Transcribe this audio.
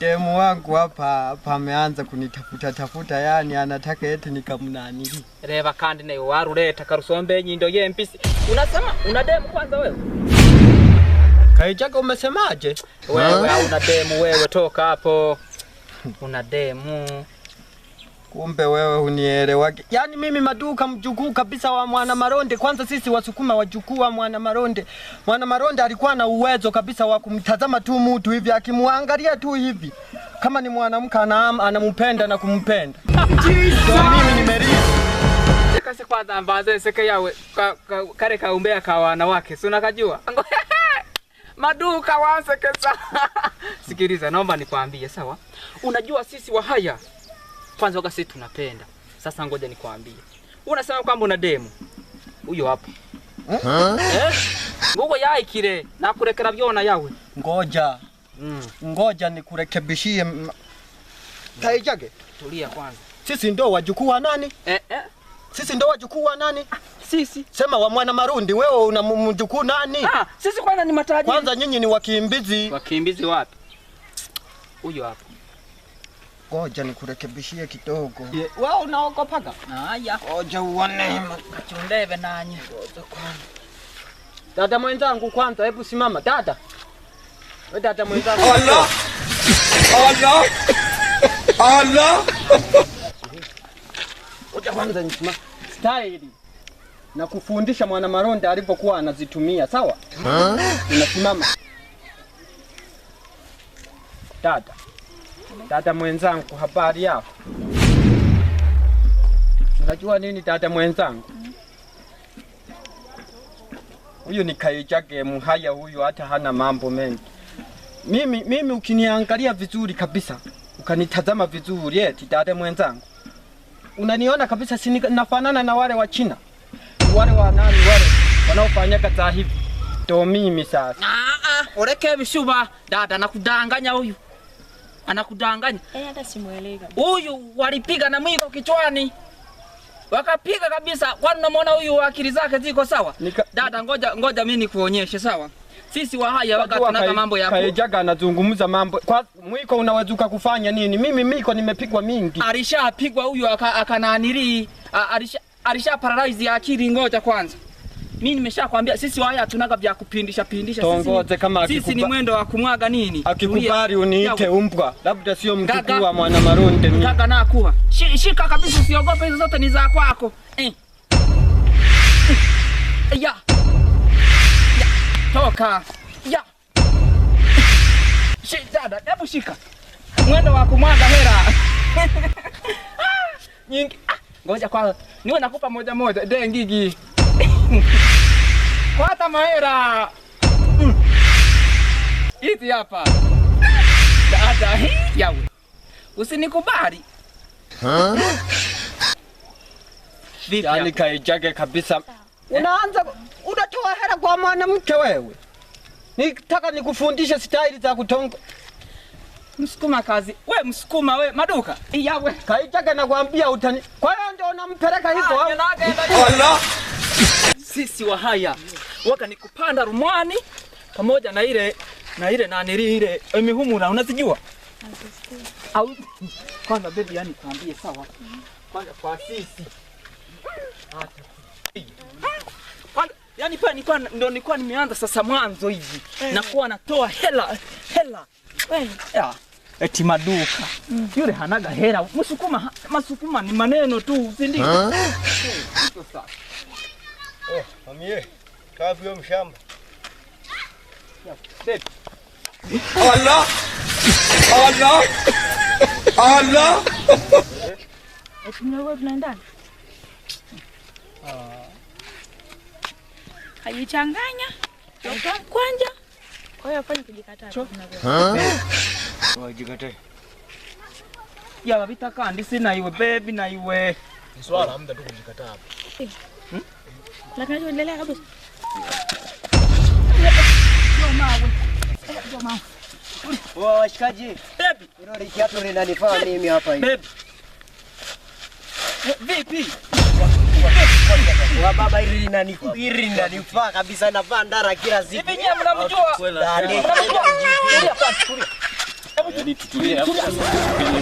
Demu wangu hapa hapa ameanza kunitafuta tafuta, yani anataka eti nikamnanili. Reba kandi nayo waruleta karusombe nyindo yempisi. Unasema una demu kwanza wewe? Kaijaga umesemaje? Wewe hauna demu wewe, toka hapo. Una demu. Kumbe wewe hunielewagi. Yaani mimi maduka mjukuu kabisa wa Mwana Maronde. Kwanza sisi Wasukuma wajukuu wa Mwana Maronde. Mwana Maronde alikuwa na uwezo kabisa wa kumtazama tu mtu hivi, akimwangalia tu hivi kama ni mwanamke anampenda na kumpenda. So mimi nimeria. Kasi kwanza mbaze seke yawe kare kaumbea ka wanawake. Si unakajua? Maduka wansekesa. Sikiliza, naomba nikwambie, sawa? Unajua sisi Wahaya kwanza waga sisi tunapenda. Sasa ngoja nikwambie. Unasema kwamba una demu. Huyo hapo. Eh? Ngogo yaikire nakurekera byona yawe. Ngoja. Ngoja nikurekebishie. Kaijage. Tulia kwanza. Sisi ndo wajukuu wa nani? Sisi ndo wajukuu wa nani? Sisi. Sema wa Mwana Marundi, wewe una mjukuu nani? Sisi kwanza ni matajiri. Kwanza nyinyi ni wakimbizi. Wakimbizi wapi? Huyo hapo. Ngoja nikurekebishie kidogo. Wewe unaogopaga? Haya. Ngoja uone. Kachundeve nanyi. Ngoja kwanza. Dada mwenzangu kwanza, hebu simama dada. Wewe dada mwenzangu. Allah! Allah! Allah! Ngoja kwanza nisimame. Style. Na kufundisha Mwana Maronde alipokuwa anazitumia, sawa? Unasimama. Dada. Dada mwenzangu, habari yako? Unajua nini dada mwenzangu? Huyu ni Kaijage Mhaya huyu, hata hana mambo mengi. Mimi ukiniangalia vizuri kabisa, ukanitazama vizuri eti dada mwenzangu, unaniona kabisa si nafanana na wale wa China. Wale wa nani wale wanaofanyaga za hivi. Ndo mimi sasa. Oreke bishuba dada, nakudanganya huyu. Anakudanganya. Hata simuelewi kabisa. Huyu walipiga na mwiko kichwani. Wakapiga kabisa. Kwani unamwona huyu akili zake ziko sawa? Dada ngoja mimi nikuonyeshe, sawa? Sisi Wahaya waga tunaka mambo ya Kaijaga anazungumza mambo. Kwa mwiko unawezuka kufanya nini? Mimi miko nimepigwa mingi. Alishapigwa huyu akananili, alisha paralyze akili. Ngoja kwanza. Mimi nimeshakwambia sisi Wahaya tunaga vya kupindisha pindisha. Tongoze kama sisi ni mwendo wa kumwaga nini? Akikubali uniite umbwa. Labda sio mjukuu wa Mwana Maronde mimi. Gaga nakuwa. Shika kabisa, usiogope, hizo zote ni za kwako. Ya. Ya. Toka. Ya. Dada, hebu shika. Mwendo wa kumwaga hela. Nyingi. Ngoja kwanza. Niwe nakupa moja moja. Dengigi. Kwata mahera. Hizi hapa. Dada, yawe. Usinikubali. Vipi? Yaani Kaijage kabisa. Unaanza unatoa hela kwa mwanamke wewe. Nitaka nikufundishe style za kutonga. Msukuma kazi. We msukuma we maduka. Yawe. Kaijage nakwambia utani. Kwa hiyo ndio unampeleka hivyo au? Allah! Sisi Wahaya waka ni kupanda rumwani pamoja na ile nanili ile mihumura, unazijua? Au kwanza baby, yani kwambie sawa. Kwanza kwa sisi. Kwanza yani pale nilikuwa ndio nilikuwa nimeanza sasa mwanzo hivi. Na kuwa natoa hela hela. Wewe. Ya. Eti maduka. Yule hanaga hela. Msukuma masukuma ni maneno tu, si ndio? Sasa. Oh, mamie, kapi mshamba. Allah! Allah! Allah! Eti tunaendana? Hajichanganya. Kwanja. Kwa hiyo afanye kujikataa. Wajikatae. Ya babita kandi sina iwe baby na iwe. Ni swala muda tu kujikataa hapo. Kuna kinachoendelea kabisa. Wao washikaji. Baby, hilo kiatu linanifaa mimi hapa hivi. Baby. Vipi? Wa baba, hili linanifaa kabisa, navaa ndara kila siku. Hivi nyinyi mnamjua? Mnamjua? Yaani tutulie hapo. Kwenye